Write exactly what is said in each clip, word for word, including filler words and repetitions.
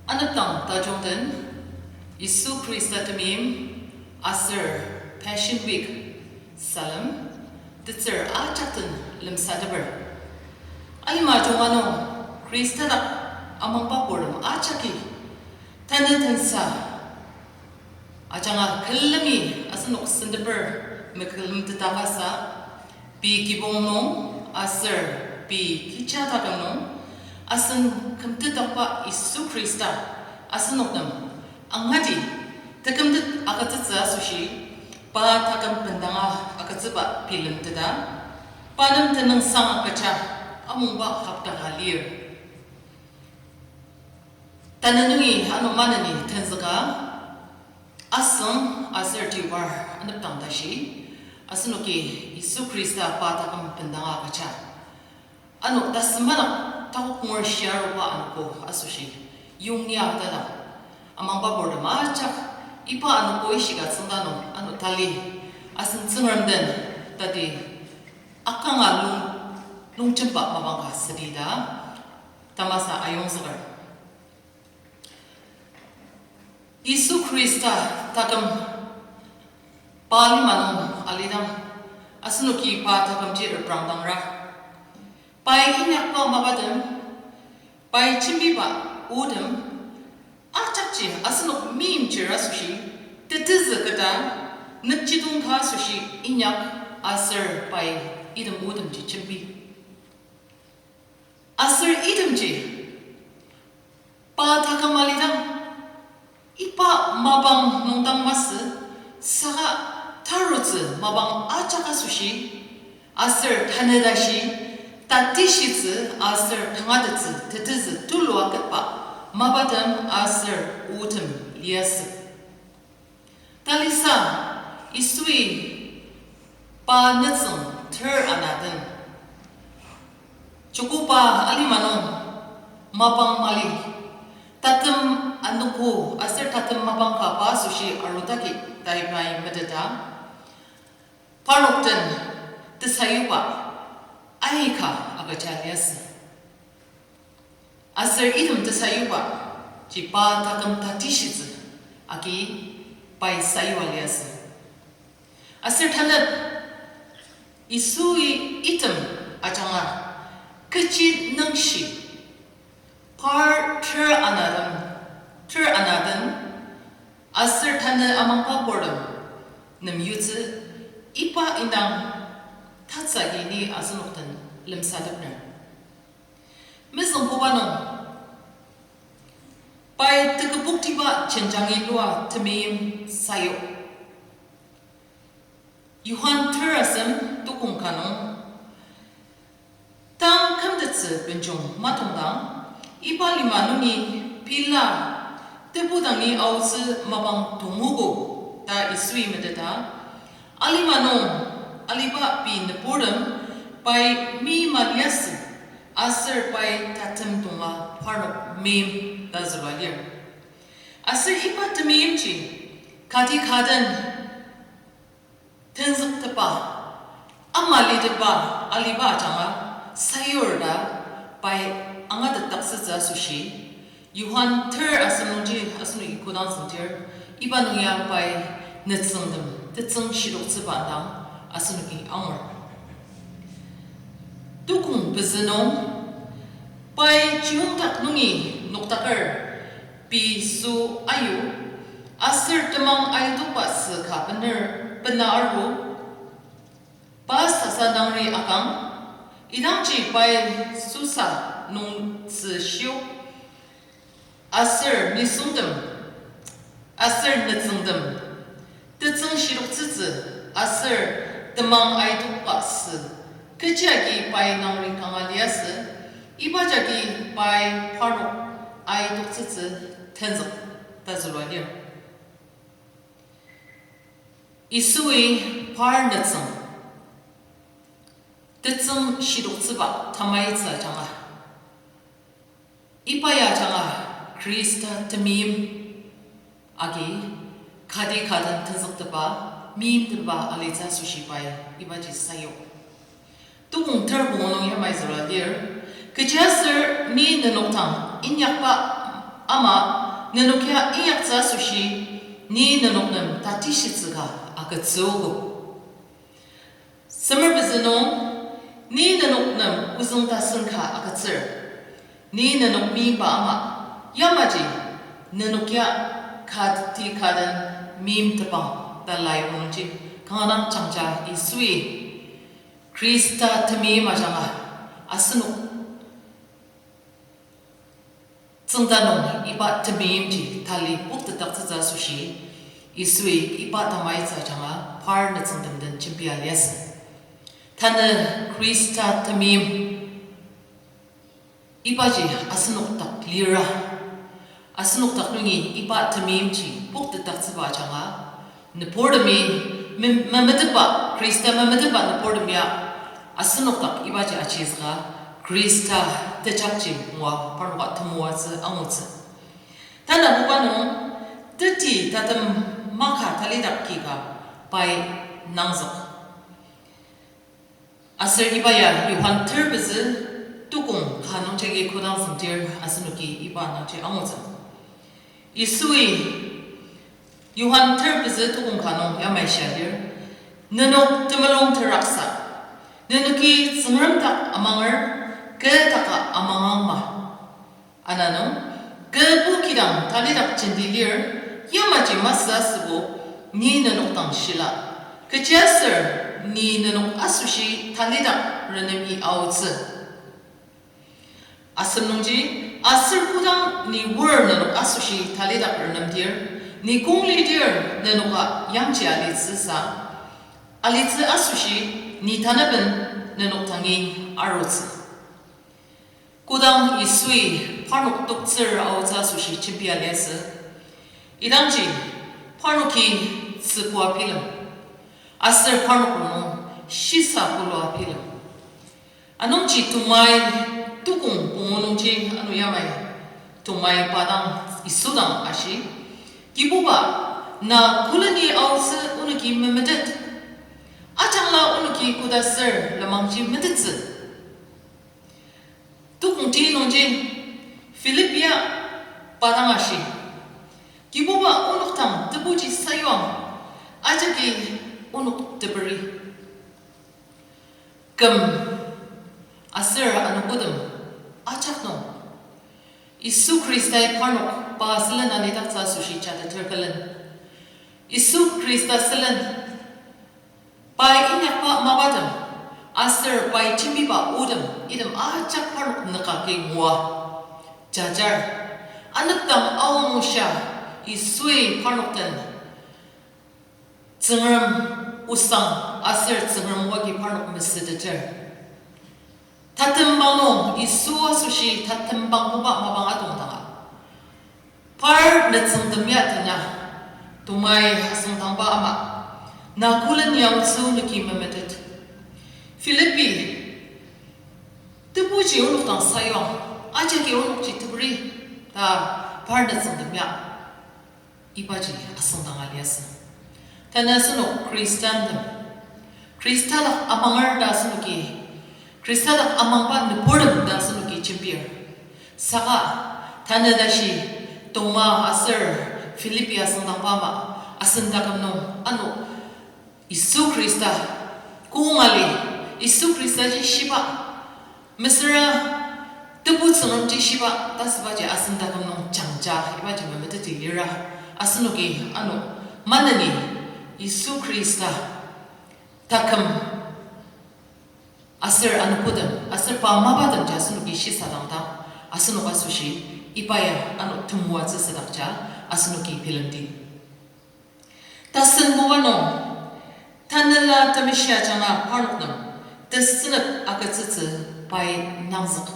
Anepdang tajung den, Yisu Khrista temeim aser Passion Week salem tetsür ajak den lemsateper. Alima junga nung Khrista dak amangba purtem ajaki tanü tensa ajanga külemi asenok senteper mekülemteta kasa, pei kibong nung aser pei kecha taküm nung asen kümtetdakba Yisu Khrista asenok nem angati tekümtet agütsütsü asoshi, pa taküm bendanga agütsüba bilemteta, pa nem tenüngsang agüja amungba hopta ka lir. Tanü nungi ano maneni tenzüka, asüng aser tiwar anepdang tashi, asenoki Yisu Khrista pa taküm bendanga agüja ano tasümadak takok ngur shia aruba anogo asoshi yongya tadang, amangba purtem ajak iba anogo ishika tsüngda nung ano tali asen Tsüngrem den tati akanga lung, longjemba mapang ka südi ta tamasa ayongzüker. Yisu Khrista taküm pa lima nung alidang, asenoki pa takümji reprangdangra. Pai inyakba mapatem, pai jembiba otem ajakji asenok meimchir asoshi, tetezü keta, nükjidong ka asoshi inyak, aser pai item otemji jembi. Aser itemji pa taküm alidang, iba mapang nungdang masü, saka tarutsü mapang ajak asoshi, aser tanü tashi, tatishitsü aser tangatettsü tetezü tulua ketba mapatem aser otem liasü. Talisa, Yisui pa nütsüng ter ana den, joko pa alima nung mapang mali, tatem anogo aser tatem mapang ka pa asoshi arudaki tai pai meteta, parnok den tesayuba aika agüja liasü. Aser item tesayuba ji pa taküm tatishitsü agi pai sayua liasü. Aser tanep Yisui item ajanga kechi nüngshi par ter ana den, ter ana den, aser tanü amangba purtem nem yutsü, iba indang tatsüki ni asenok den lemsatepner. Mezüngbuba nung, pai teküboktiba jenjangi lua temeim sayu. Johan ter asem tukong ka nung, tang kümtettsü benjong matongdang, iba lima nungi pila tebu dangi aotsü mapang tongogo ta Yisui meteta, alima nung aliba pei nüburtem pai meima liasü, aser pai tatem tonga parnok meim ta zülua lir. Aser iba temeimji kati ka den tenzüktepa, ama litepa aliba ajanga sayur ta pai angatetdaktsütsü asoshi, Johan ter asem nungji asenoki kodang züngdir, iba nung ya pai nütsüngtem tetsüng shidoktsüba dang asenoki angur. Tukong pezü nung, pai chiyongdak nungi nokdaker pei sü ayu, aser temang aitokba sü ka bener bena aru, pa sasa nangri akang, idangji pai süsa nung tzü shiok, aser nisungtem, aser nütsüngtem, tetsüng shidoktsütsü, aser temang aitokba sü, kechi agi pai nangri kanga liasü, iba jagi pai parnok aitoktsütsü tenzük ta zülua lir. Yisui par nütsüng, tetsüng shidoktsüba tamaitsü ajanga, iba ya ajanga Khrista temeim agi kati ka den tenzüktepa, meimtemba alitsü asoshi pai ibaji sayu. Tukong ter pungu nung yamai zülua lir, kechiaser ni nenok dang inyakba Ama, nenok ya inyaktsü asoshi, ni nenok nem tatishitsü ka agütsüogo. Semer pezü nung, ni nenok nem ozüng tasen ka agütsür. Ni nenok meimba ama, yamaji nenok ya kati ka den meimtepang ta lai nungji kanga dang jangja Yisui Khrista temeim ajanga asenok tsüngda nung iba temeimji tali poktetdaktsütsü asoshi, Yisui iba tamaitsü ajanga par nütsüngtem den jembia liasü. Tanü Khrista temeim ibaji asenok dak lira, asenok dak nungi iba temeimji poktetdaktsüba ajanga, nüburtemi, mem-, memetetba, Khrista memetetba nüburtemi ya, asenok dak ibaji achizüka, Khrista tejakji ngua parnoka temoatsü angutsü. Tanabuba nung, teti tatem maka talidak ki ka pai nangzük. Aser iba ya Johan ter pezü tukong ka nungjagi kodang züngdir asenoki iba nungji angutsü. Yisui Johan ter pezü tukong ka nung yamai shia lir, nenok temulung teraksa, nenoki Tsüngrem dak amanger, kü daka amangang ma. Ana nung, kü bu kidang talidak jenti lir, yamaji masü asübo, ni nenok dang shila. Kechiaser, ni nenok asoshi talidak renemi aotsü. Asem nungji, aser kodang ni wor nenok asoshi talidak renemdir, ni kong lidir nenoka yangji alitsüsa, alitsü asoshi ni tanaben nenok dangi arutsü. Kodang Yisui parnok toktsür aotsü asoshi jembia liasü, idangji parnoki tsübua bilem, aser parnok rongnung shisa bulua bilem. Anungji Tomai tukong pungu nungji ano yamai Tomai pa dang Yisu dang ashi, Kibuba, na küleni aotsü onoki memetet. Ajangla onoki kodaser lenmangji metettsü. Tukong ti nungji Philip ya pa dang ashi, Kibuba, onok dang tebuji sayuang, ajaki onok teperi. Küm aser anogotem ajak nung, Yisu Khristai parnok pa sülen anidaktsü asoshi jateter külen, Yisu Khrista sülen pai inyakba mapatem aser pai jembiba otem item ajak parnok nükaki ngua. Jajar, anepdang aonungshia Yisui parnok den Tsüngrem osang aser Tsüngrem oagi parnok mesüteter. Tatembang nung Yisu asoshi tatembangbuba mapang atongdanga, par nütsüngtem ya tena, Tomai asüngdangba ama, na küleni aotsü onoki memetet. Philipi, tebuji onok dang sayuang, ajaki onokji teperi, ta par nütsüngtem ya ibaji asüngdanga liasü. Tanü asenok Khristantem, Khrista dak amanger ta asenoki, Khrista dak amangba nüburtem ta asenoki jembir. Saka, tanü tashi Toma aser Philipi asüngdangba ama, asen taküm nung ano Yisu Khrista, kong ali, Yisu Khristaji shiba, mesüra Tebu Tsüngremji shiba ta asübaji asen taküm nung jangja ibaji memeteti lira. Asenoki ano maneni Yisu Khrista taküm aser anogotem aser pa mapatemji asenoki shisadangdang, asenok asoshi iba ya ano temoatsü sadakja asenoki bilemdi. Tasenbuba nung, Tanela Temeshi ajanga parnok nem tesünep agütsütsü pai nangzük.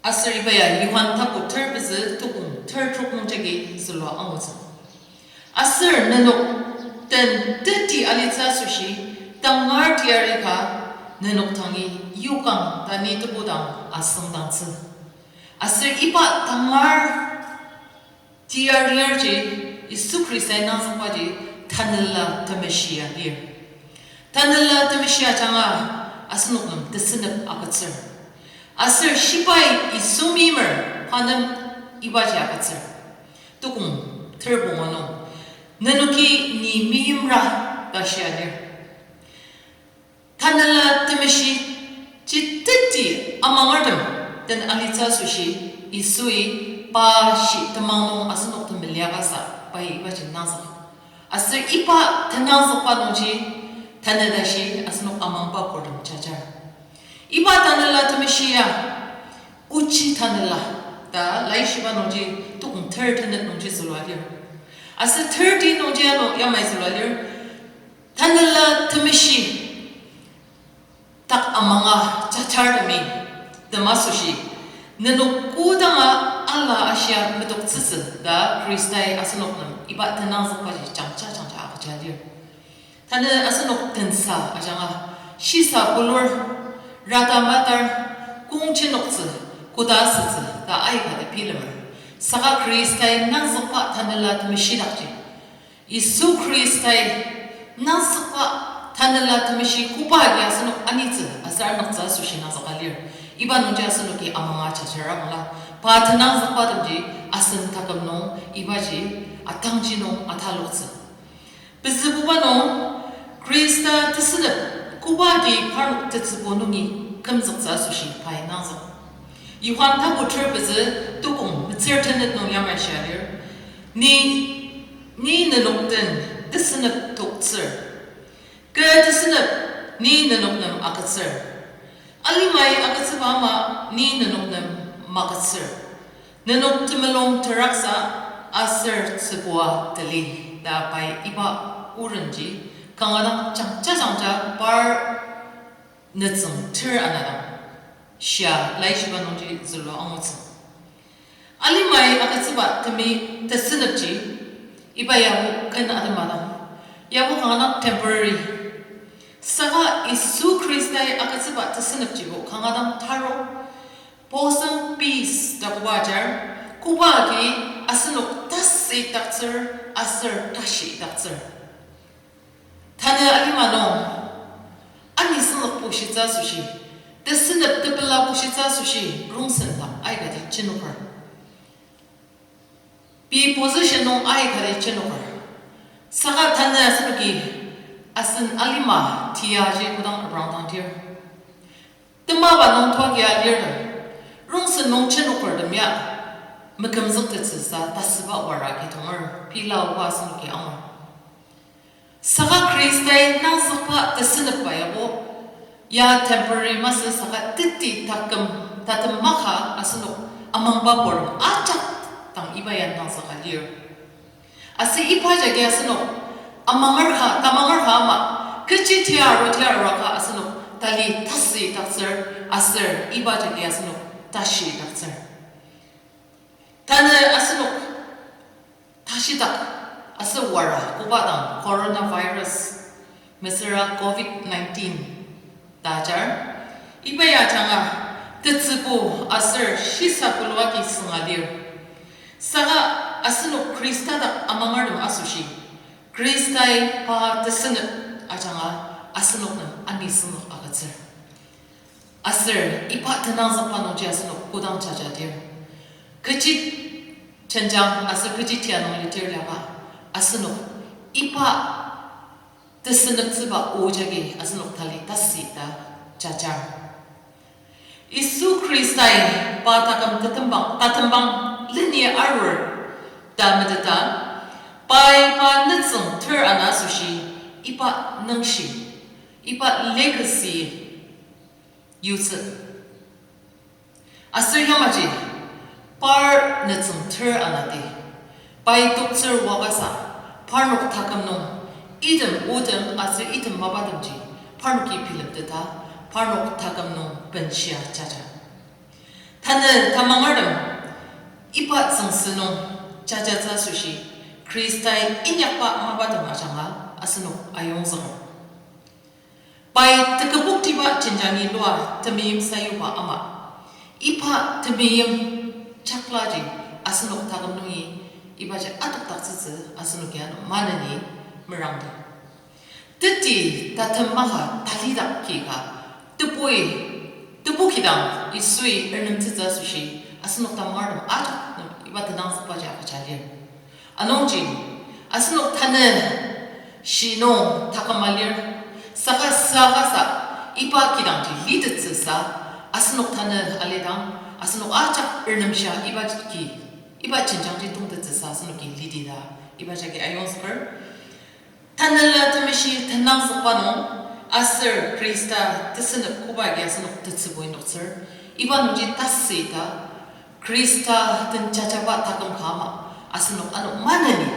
Aser iba ya Johan tapu ter pezü tukong ter trok nungjagi zülua angutsü. Aser nenok den teti alitsü asoshi tangar teyari ka nenok dangi yokang ta ni tebu dang asüngdangtsü. Aser iba tangar teyariyarji Yisu Khristai nangzükbaji Tanela Temeshi ya lir. Tanela Temeshi ajanga asenok nem tesünep agütsür. Aser shibai Yisu meimer pa nem ibaji agütsür. Tukong ter pungu nung, nenoki ni meimra ta shia lir. Tanela Temeshi ji teti amangertem den alitsü asoshi, Yisui pa shi temang nung asenok temeliakasa pai ibaji nangzük. Aser iba tenangzükba nungji, tanü tashi asenok amangba purtem jajar. Iba Tanela Temeshi ya, ochi tanela ta Laishiba nungji tukong ter tenet nungji zülua lir. Aser ter ti nungji ano yamai zülua lir. Tanela Temeshi dak amanga jajartemi, tem asoshi, nenok kodanga ala ashia metoktsütsü ta Khristai asenok nem iba tenangzükbaji jangja jangja agüja lir. Tanü asenok tensa ajanga, shisa bulur, rata matar, kong jenoktsü, koda asütsü ta aikati bilemer. Saka Khristai nangzükba Tanela Temeshi dakji, Yisu Khristai nangzükba Tanela Temeshi koba agi asenok anitsü aser anoktsü asoshi nangzüka lir. Iba nungji asenoki amanga jajara mala, pa tenangzükbatemji asen taküm nung ibaji atangji nung ataloktsü. Pezübuba nung, Khrista tesünep koba agi parnok tetsübu nungi kümzüktsü asoshi pai nangzük. Johan tapu ter pezü tukong metsür tenet nung yamai shia lir. Ni, ni nenok den tesünep toktsür. Kü tesünep ni nenok nem agütsür. Alimai agütsüba ama ni nenok nem magütsür. Nenok temulung teraksa aser tsübua tali ta pai iba orenji kanga dang jangja jangja par nütsüng ter ana dang shia Laishiba nungji zülua angutsü. Alimai agütsüba temi tesünepji, iba yabo ken atema dang, yabo kanga dang temporary. Saka Yisu Khristai agütsüba tesünepjibo kanga dang taro, Bosem peace ta koba ajar, koba agi asenok tasüdaktsür aser tashidaktsür. Tanü alima nung, ani sünglok bushitsü asoshi, tesünep tepela bushitsü asoshi, rongsen dang aikati chinoker. Pei position nung aikati chinoker. Saka tanü asenoki asen alima tiaji kodang arangdangdir, temaba nung twakia alirtem, rongsen nung chinokertem ya, mekümzüktettsüsa tasüba wara kitonger pei laoba asenoki angur. Saka Khristai nangzükba tesünepba yabo, ya temporary masü saka teti taküm, tatem maka asenok amangba purtem ajak dang iba ya nangzüka lir. Aser iba jagi asenok amanger ka, tamanger ka ama, kechi tia aru tia arua ka asenok tali tasüdaktsür, aser iba jagi asenok tashidaktsür. Tanü asenok tashidak aser wara koba dang coronavirus, mesüra covid nineteen ta ajar, iba ya ajanga tetsübu aser shisa kuluaki sünga lir. Saka asenok Khrista dak amangertem asoshi, Khristai pa tesünep ajanga asenok nem ani sünglok agütsür. Aser iba tenangzükba nungji asenok kodang jajadir, kechi jenjang aser kechi tia nung lidir liaka, asenok iba tesüneptsüba o jagi asenok tali tasü ta jajar. Yisu Khristai pa taküm tatembang, tatembang leni arur ta meteta, pai pa nütsüng ter ana asoshi, iba nüngshi, iba legacy yutsü. Aser yamaji, par nütsüng ter anati, pai toktsür wakasa, parnok taküm nung, item otem aser item mapatemji, parnoki bilemteta, parnok taküm nung benshia jaja. Tanü tamangertem, iba tsüngsü nung jajatsü asoshi, Khristai inyakba mapatem ajanga asenok ayongzüker. Pai teküboktiba jenjangi lua temeim sayuba ama, iba temeim jaklaji asenok taküm nungi ibaji adokdaktsütsü asenoki ano maneni merangdi. Teti tatem maka talidak ki ka, tebui, tebu kidang Yisui ernemtsütsü asoshi, Asenok tamangertem ajak nem iba tenangzükbaji agüja lir. Anungji, asenok tanü shi nung taküm alir, saka saka sa, iba kidangji litettsüsa, asenok tanü alidang, asenok ajak ernemshia iba ki, iba jenjangji tongtettsüsa asenoki lidi ta, iba jagi ayongzüker. Tanela Temeshi tenangzükba nung, aser Khrista tesünep koba agi asenok tetsübu indoktsür, iba nungji tasü ita, Khrista den jajaba taküm ka ama, asenok ano maneni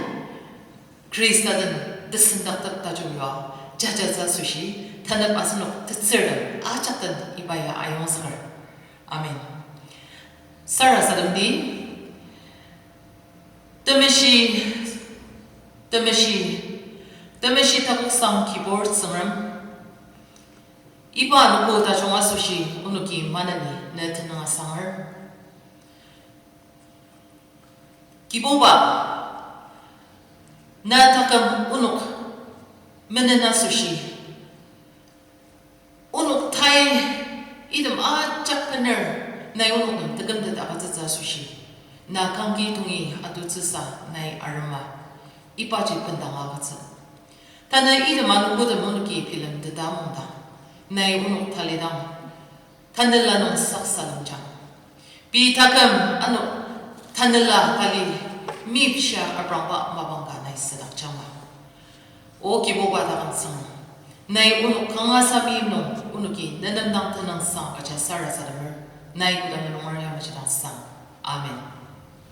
Khrista den tesendaktep tajung yua jajatsü asoshi, tanep asenok tetsürtem ajak den iba ya ayongzüker. Amen. Sarasademdi, Temeshi, Temeshi, Temeshi Takoksang Kibur Tsüngrem, iba anogo tajung asoshi onoki maneni ne tenüng asanger. Kibuba, na taküm onok menen asoshi, onok tai item ajak bener nai onok nem tekümtet agütsütsü asoshi, na kangki tongi atutsüsa nai arema, ibaji bendanga agütsü. Tanü item anogotem onoki bilemteta mungdang, nai onok talidang, tanela nung saksalemjang. Pei taküm ano tanela tali mepishia aprangba mapang ka nai südakjangma. O Kibuba taküm Tsüngrem, nai onok kangasa meim nung onoki nenem dang tenüngsang agüja sarasademer, nai kodang nunger yamaji dang sang. Amen.